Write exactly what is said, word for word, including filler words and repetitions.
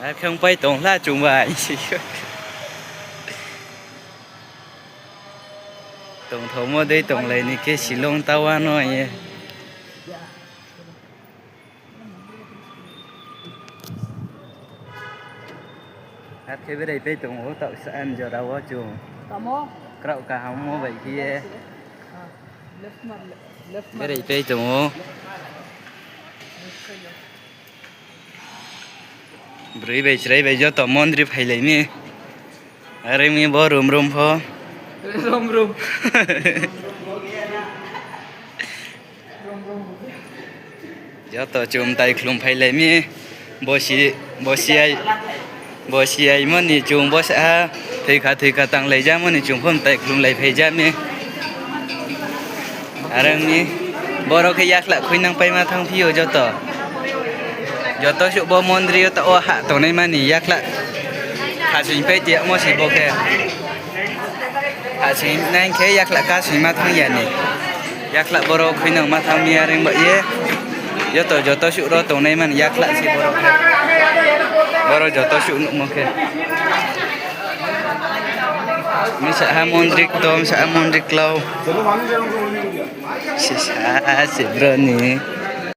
Ar khe ongpai tong hla chung bai. Tongthaomo dei tonglai ni khe Shillong town no ye. Ar khe berai pai tong ou, taoh sa an jora wo chung. Kraoh kahammo bai khe ye. Berai pai tong ou. Broi bai chrai bai joto mondri phailai mi. Are mi bo rum rum pho. Joto chung mtai khlum phailai mi. Bo si, bo si ai, bo si aimo ni chung bo sa ha. Thoikha thoikha tanglai jamo ni chung pho mtai khlumlai phai ja mi. Are ong mi, boro khe yakhlah khuinang paima thanngphi ou joto. Joto suh bo mondri yo taoh wo hah tongnaima ni yakhlah. Khasing pai tiyamo se bo khe. Khasing nai khe yakhlah kasing ma thanng ya ni. Yakhlah boro khuinang ma thanng mi are ong ba ye. Joto, joto suh ro tongnaima ni yakhlah se boro khe. Boro joto suh nuhmo khe. Misa ha mondri ktom, sa ha mondri klau. Sisa se bro ni.